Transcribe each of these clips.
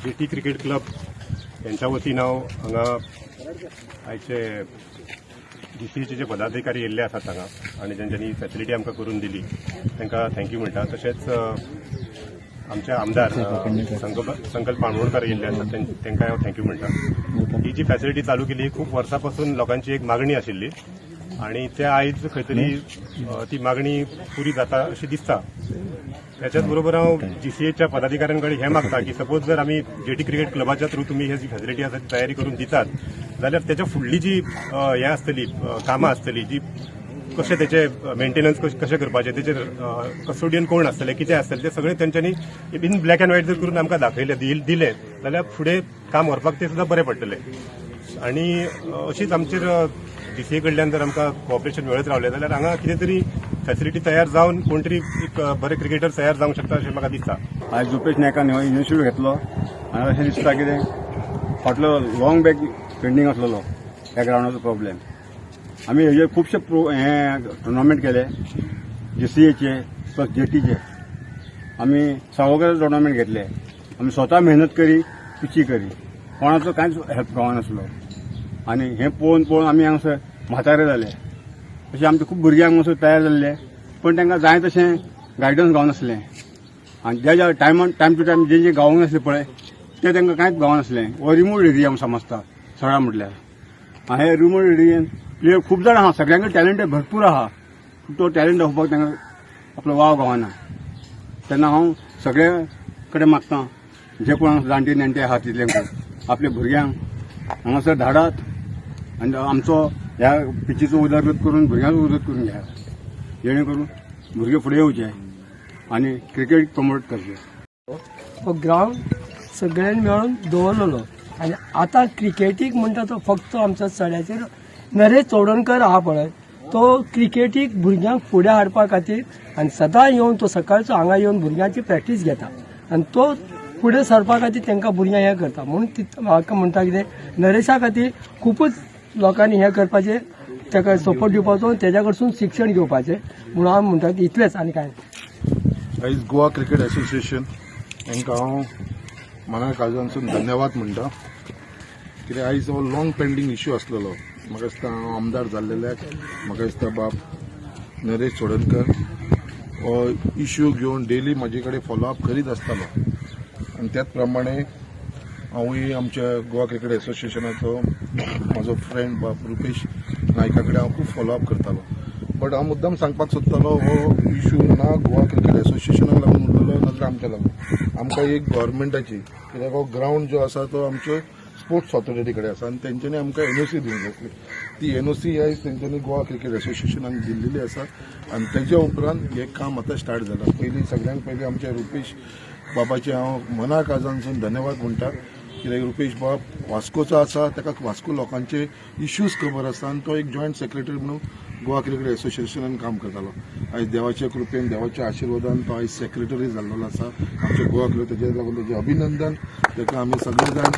Jetty cricket club यांच्या वतीन हांव हांगा आयचे जीसीएचे जे पदाधिकारी येयल्ले आसात हांगा आनी तेंच्यांनी फॅसिलिटी आमकां करून दिली तांकां thank you म्हणटा. तशेंच आमचे आमदार संकल्प बांदोडकर येयल्ले आसात, तांकां हांव thank you म्हणटा. ही जी फॅसिलिटी चालू केली, खूब वर्सां पासून लोकांची एक मागणी आशिल्ली आनी ते आयज खंय तरी ती मागणी पुरी जाता अशी दिसता. त्याच्याच बरोबर हांव जीसीएच्या पदाधिकाऱ्यांकडे हें मागता की सपोज जर आमी जेटी क्रिकेट क्लबाच्या थ्रू तुमी ही जी फॅसिलिटी आसा ती तयारी करून दितात जाल्यार त्याच्या फुडली जी हें आसतली, कामां आसतली, जी कशें तेचे मेंटेनन्स कशें करपाचें, तेचेर कस्टोडियन कोण आसतले, कितें आसतलें, ते सगळें तेंच्यांनी इन ब्लॅक अँड व्हायट जर करून आमकां दाखयलें, दिलें जाल्यार फुडें काम व्हरपाक तें सुद्दां बरें पडटलें. आनी अशीच आमचेर जीसीए कडल्यान जर आमकां कॉपरेशन मेळत रावलें जाल्यार हांगा कितें तरी फॅसिलिटी तयार जावन कोण तरी एक बरे क्रिकेटर तयार जावंक शकता अशें म्हाका दिसता. आयज रुपेश नायकान हो इनिशिएटीव घेतलो आनी अशें दिसता कितें फाटलो लॉंग बॅक पेंडींग आसलेलो ह्या ग्रावंडाचो प्रॉब्लेम. आमी हेजेर खुबशे हे टुर्नामेंट केले, जीसीएचे प्लस जेटीचे. आमी सावयवेरें टुर्नामेंट घेतले. आमी स्वता मेहनत करी, पिची करी, कोणाचो कांयच हेल्प गावनासलो. आनी हें पळोवन पळोवन आमी हांगासर म्हातारे जाले. अशें आमचे खूब भुरगे हांगासर तयार जाल्ले, पण तांकां जाय तशें गायडन्स गावनासलें. आनी ज्या ज्या टायमान, टायम टू टायम जे जे गावूंक नासलें पळय, ते तांकां कांयच गावनासलें. हो रिमोट एरिया समजता सगळ्या म्हटल्यार. हे रिमोट एरियेन प्लेयर खूब जाण आहा, सगळ्यांकडेन टॅलंट भरपूर आहा, तो टॅलंट दाखोवपाक तांकां आपलो वाव गावना. तेन्ना हांव सगळे कडेन मागता, जे कोण जाणटे नेणटे आहा तितल्यांक आपल्या भुरग्यांक हांगासर धाडात आनी आमचो ह्या पिचीचो उदरगत करून भुरग्यांचो उदरगत करून घेयात, जेणे करून भुरगे फुडें येवचे आनी क्रिकेट प्रमोट करचे. हो ग्रावंड सगळ्यांनी मेळून दवरलेलो आनी आतां क्रिकेटीक म्हणटा तो फक्त आमच्या सड्याचेर नरेश चोडणकर आहा पळय, तो क्रिकेटीक भुरग्यांक फुडें हाडपा खातीर आनी सदां येवन तो सकाळचो हांगा येवन भुरग्यांची प्रॅक्टीस घेता आनी तो फुडें सरपा खातीर तांकां भुरग्यांक हें करता. म्हणून म्हाका म्हणटा कितें, नरेशा खातीर खुबूच लोकांनी हें करपाचें, ताका सपोर्ट दिवपाचो, तेज्या कडसून शिक्षण घेवपाचें म्हणून हांव म्हणटा इतलेंच आनी कांय. आयज गोवा क्रिकेट एसोसिएशन हांकां हांव मना काळजांतसून धन्यवाद म्हणटा, कित्याक आयज हो लॉंग पेंडींग इश्यू आसलेलो. म्हाका दिसता हांव आमदार जाल्लेल्याक म्हाका दिसता बाब नरेश चोडणकर हो इश्यू घेवन डेली म्हाजे कडेन फॉलोअप करीत आसतालो आनी त्याच प्रमाणे हांवूय आमच्या गोवा क्रिकेट एसोसिएशनाचो म्हाजो फ्रेंड बाब रुपेश नायका कडेन हांव खूब फॉलोअप करतालो. बट हांव मुद्दम सांगपाक सोदतालो, हो इश्यू ना गोवा क्रिकेट एसोसिएशनाक लागून उरलेलो, ना जाल्यार आमच्या लागून. आमकां एक गव्हर्मेंटाची, कित्याक हो ग्रावंड जो आसा तो आमच्यो स्पोर्ट्स ऑथॉरिटी कडेन आसा आनी तेंच्यांनी आमकां एनओसी दिवंक जाय आसली. ती एनओसी आयज तेंच्यांनी गोवा क्रिकेट एसोसिएशनाक दिल्लेली आसा आनी तेज्या उपरांत हें काम आतां स्टार्ट जालां. पयलीं सगळ्यांत पयलीं आमच्या रुपेश बाबाचें हांव मना काळजांतसून धन्यवाद म्हणटा, कित्याक रुपेश बाब वास्कोचो आसा, ताका वास्को लोकांचे इश्यूज खबर आसा आनी तो एक जॉयंट सेक्रेटरी म्हणून गोवा क्रिकेट एसोसिएशनान काम करतालो. आयज देवाच्या कृपेन, देवाच्या आशिर्वादान तो आयज सेक्रेटरी जाल्लो आसा आमच्या गोवा क्रिकेट. तेजे लागून तेजें अभिनंदन, ताका आमी सगळे जाण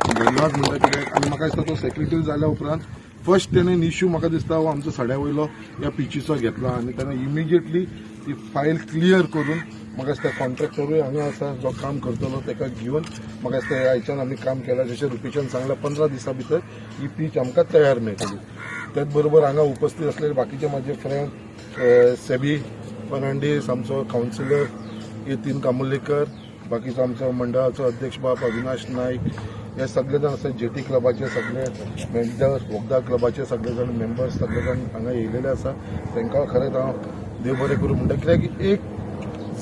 धन्यवाद म्हणटा. कित्याक आनी म्हाका दिसता तो सेक्रेटरी जाल्या उपरांत फर्स्ट तेणें इश्यू म्हाका दिसता हो आमचो सड्या वयलो ह्या पिचीचो घेतला आनी तेणें इमिजिएटली ती फायल क्लियर करून, म्हाका दिसता कॉन्ट्रॅक्टरूय हांगा आसा जो काम करतलो ताका घेवन, म्हाका दिसता आयच्यान आमी काम केलां. जशें रुपेशान सांगलां, 15 दिसां भितर ही पीच आमकां तयार मेळटली. त्याच बरोबर हांगा उपस्थित असलेले बाकीचे माझे फ्रेंड सेबी फर्नांडीस, आमचो कावन्सिलर येतीन कामुलेकर, बाकीचो आमचो मंडळाचो अध्यक्ष बाब अविनाश नाईक, हे सगळे जाण आसा. जेटी क्लबाचे सगळे मेंबर्स, बोगदा क्लबाचे सगळे जाण मेंबर्स, सगळे जाण हांगा येयलेले आसा. तांकां खरेंच हांव देव बरें करूं म्हणटा, कित्याक एक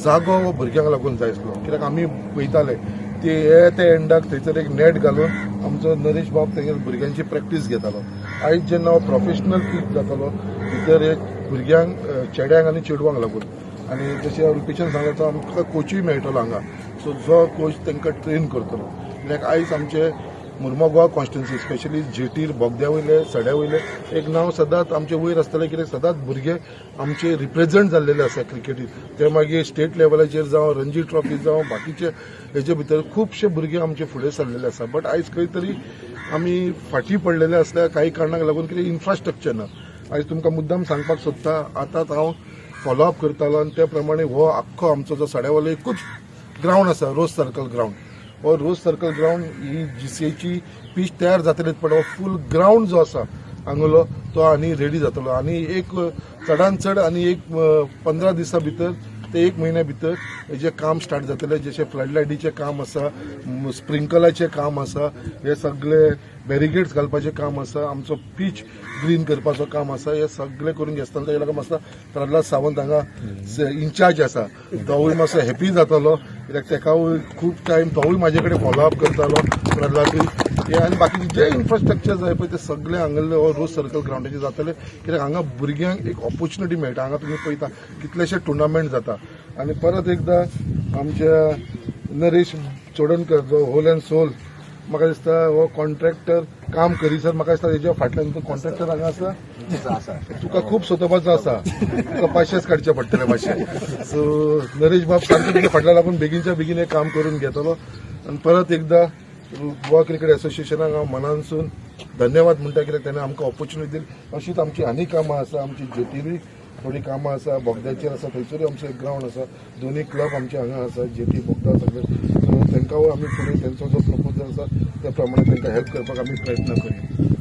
जागो हो भुरग्यांक लागून जाय आसलो. कित्याक आमी पळयताले ते हे ते एंडाक थंयसर एक नेट घालून आमचो नरेश बाब थंय भुरग्यांची प्रॅक्टीस घेतालो. आयज जेन्ना हो प्रोफेशनल पीच जातलो, भितर एक भुरग्यांक, चेड्यांक आनी चेडवांक लागून, आनी जशें रुपेशान सांगलें, तो आमकां कोचूय मेळटलो हांगा, सो जो कोच तांकां ट्रेन करतलो. कित्याक आयज आमचे मुर्मो कॉन्स्टिट्युन्सी, स्पेशली जेटीर, बोगद्या वयले, सड्या वयले एक नांव सदांच आमचे वयर आसतलें, कित्याक सदांच भुरगे आमचे रिप्रेझेंट जाल्लेले आसा क्रिकेटीत. ते मागीर स्टेट लेवलाचेर जावं, रणजी ट्रॉफी जावं, बाकीचे हेजे भितर खुबशे भुरगे आमचे फुडें सरलेले आसा. बट आयज खंय तरी आमी फाटीं पडलेले आसल्या काही कारणाक लागून, कितें इन्फ्रास्ट्रक्चर ना. आयज तुमकां मुद्दाम सांगपाक सोदता, आतांच हांव फॉलोअप करतालो आनी त्या प्रमाणे हो आख्खो आमचो जो सड्या वयलो एकूच ग्रावंड आसा, रोज सर्कल ग्रावंड. हो रोज सर्कल ग्रावंड ही जीसीएची पीच तयार जातलीच, पण हो फूल ग्रावंड जो आसा हांगलो तो आनी रेडी जातलो आनी एक चडान चड आनी एक 15 दिसां भितर ते एक म्हयन्या भितर हेजें काम स्टार्ट जातलें. जशें फ्लड लायटीचें काम आसा, स्प्रिंकलाचें काम आसा, हे सगळे बॅरिगेड्स घालपाचें काम आसा, आमचो पीच ग्रीन करपाचो काम आसा. हे सगळें करून घेतना ताका लागून मातसो प्रल्हाद सावंत हांगा इन्चार्ज आसा, तोवूय मातसो हॅपी जातलो, कित्याक ताकाय खूब टायम तोवूय म्हाजे कडेन फॉलो अप करतालो प्रल्हादूय. हे आनी बाकीचे जे इन्फ्रास्ट्रक्चर जाय पळय ते सगळे हांगले हो रोज सर्कल ग्रावंडाचेर जातले, कित्याक हांगा भुरग्यांक एक ऑपॉर्च्युनिटी मेळटा. हांगा तुमी पळयता कितलेशे टुर्नामेंट जाता. आनी परत एकदां आमच्या नरेश चोडणकर जो होल अँड सोल, म्हाका दिसता हो कॉन्ट्रॅक्टर काम करीसर म्हाका दिसता हेज्या फाटल्यान कॉन्ट्रॅक्टर हांगा आसा. तुका खूब सोदपाचो आसा, तुका पाशेच काडचे पडटले मातशे. सो नरेश बाब सारकें तुज्या फाटल्यान लागून बेगीनच्या बेगीन हें काम करून घेतलो. आनी परत एकदां गोवा क्रिकेट एसोसिएशनाक हांव मनानसून धन्यवाद म्हणटा, कित्याक ताणें आमकां ऑपॉर्च्युनिटी दिली. अशीच आमची आनी कामां आसा, आमची जेटीरूय थोडीं कामां आसा, बोगद्याचेर आसा, थंयसरूय आमचो एक ग्रावंड आसा. दोनूय क्लब आमचे हांगा आसा, जेटी बोगदा सगळे. सो तांकांय आमी फुडें तेंचो जो प्रपोजल आसा त्या प्रमाणे तांकां हेल्प करपाक आमी प्रयत्न करूया.